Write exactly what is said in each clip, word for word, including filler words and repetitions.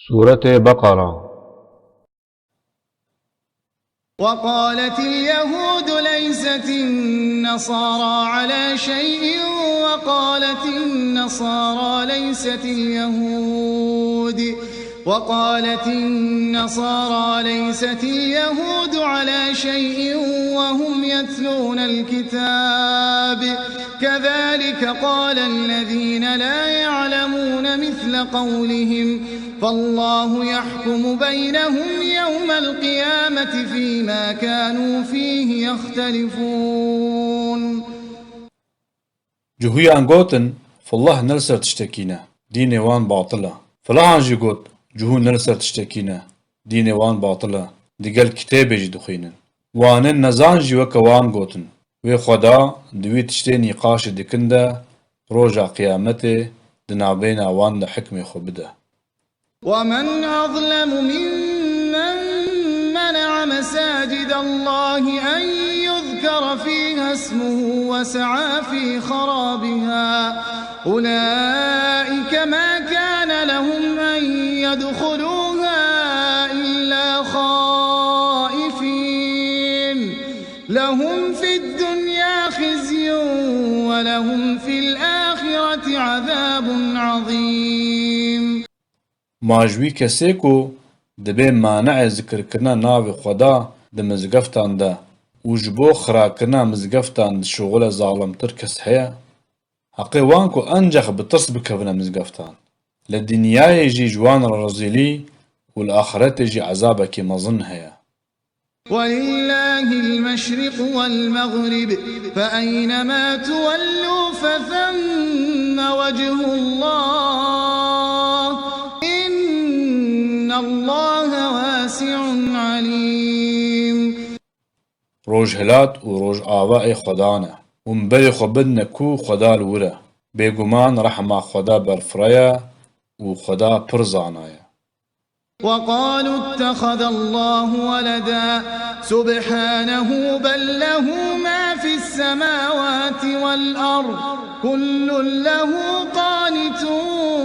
Sûretê Beqara. وقالت اليهود ليست النصارى على شيء وقالت النصارى ليست اليهود وقالت النصارى ليست اليهود على شيء وهم يتلون الكتاب كذلك قال الذين لا يعلمون مثل قولهم فالله يحكم بينهم يوم القيامة فيما كانوا فيه يختلفون. Cihûyan gotin, Fillah ne li ser tiştekî ne, dînê wan batil e. Filahan jî got, Cihû ne li ser tiştekî ne, dînê wan batil e, digel kitêbê jî dixwînin. Wanên nezan jî weke wan gotin, Wê Xweda di wî tiştê nîqaşê dikin de roja qiyametê di navbeyna wan de hikmê xwe bide. ومن أظلم ممن منع مساجد الله أن يذكر فيها اسمه وسعى في خرابها أولئك ما كان لهم أن يدخلوها إلا خائفين لهم في الدنيا خزي ولهم في الآخرة عذاب عظيم. Ma ji wî kesê ku dibe mane'ê zikirkirina navê Xweda di mizgeftan de û ji bo xirakirina mizgeftan dişuxile zalimtir kes heye? Heqê wan ku encax bi tirs bikevine mizgeftan. Li dinyayê jî ji wan re rezîlî û li axiretê jî ezabekî mezin heye. ولله المشرق والمغرب فأينما تولوا فثم وجه الله إن الله واسع عليم. Rojhilat û rojava ê Xweda ne û min berê xwe bidine ku Xweda li wir e. Bêguman rehma Xweda berfireh e û Xweda pir zana ye. وقالوا اتخذ الله ولدا سبحانه بل له ما في السماوات والأرض كل له قانتون.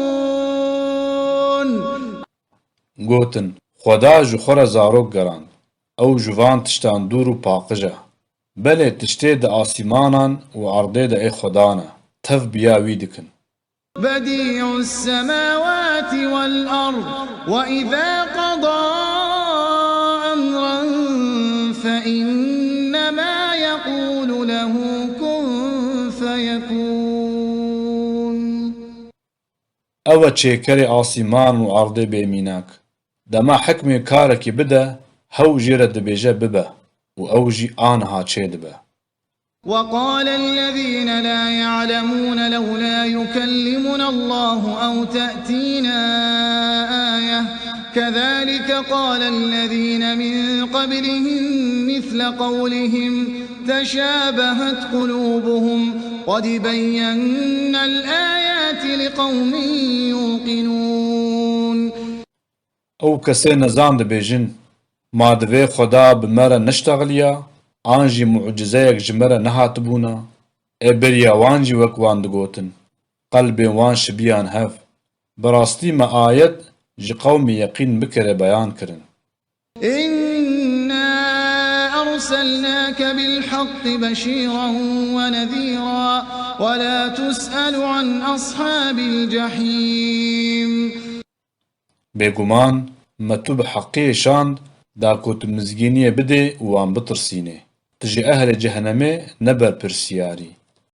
Gotin, Xweda ji xwe re zarok gerand. Ew ji van tiştan dûr û paqij e. Belê tiştê di asîmanan û erdê de ê Xweda ne. Tev bi ya wî dikin. بديع السماوات والأرض وإذا قضى أمرا فإنما يقول له كن فيكون. Ew e çêkerê asîman û erdê bê mînak. Dema hikmê karekî bide, hew jê re dibêje bibe û ew jî aniha çêdibe. وقال الذين لا يعلمون لولا يكلمنا الله أو تأتينا آية كذلك قال الذين من قبلهم مثل قولهم تشابهت قلوبهم قد بينا الآيات لقوم يوقنون. Ew kesê nezan dibêjin, Ma divê Xweda bi me re neştexiliya, an jî mucizeyek ji me re nehatibûna? Ê beriya wan jî wek wan digotin, qelbên wan şibiyan hev. Bi rastî me ayet ji qewmê yeqîn bikire beyan kirin. إنا أرسلناك بالحق بشيرا ونذيرا ولا تسأل عن أصحاب الجحيم. Bêguman, me tu bi heqiyê şand da ku tu mizgîniyê bidê û wan bitirsînê. Tu ji ehlê cehenemê ne berpirsiyarî.